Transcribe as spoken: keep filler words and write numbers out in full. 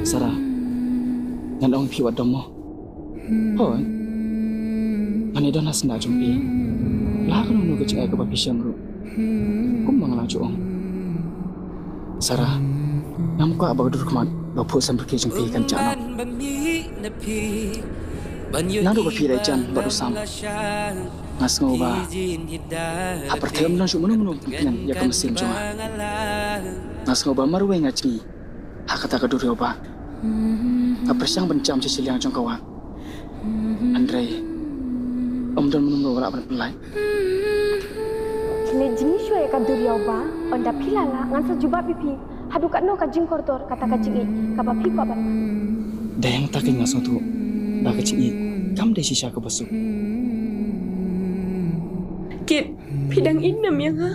Sara, ngan ong phi wat dom mo. Hooid, ngan ïa don ha syndah jong phi. La kano kano ka jingai kaba phi shem ruh, kumba nga la ju ong. Sara, ngam kwah ba ka dur khmat ba phuh samrkhie jong phi kan jah noh. Naduh ba phi dei jan bad u Sam, nga sngew ba ha pyrthei ym don shuh mano mano ban pynkmen ïa ka mynsiem jong nga. Nga sngew ba marwei nga jngi ha kata ka dur ïa u Bah. Nga pyrshang ban jam sha shiliang jong ka wah, hynrei ym don mano mano ba lah ban pynlait. Kine jngi shuwa ïa ka dur ïa u Bah, ynda phi la lah ngan sa jubab ïa phi haduh katno ka jingkordor kata ka jingïeit kaba phi kwah ban. Dei hangta keiñ nga sngewthuh ba ka jingïeit kam dei shisha kaba suk. Kit, phi dang ïeit ne em ïa nga?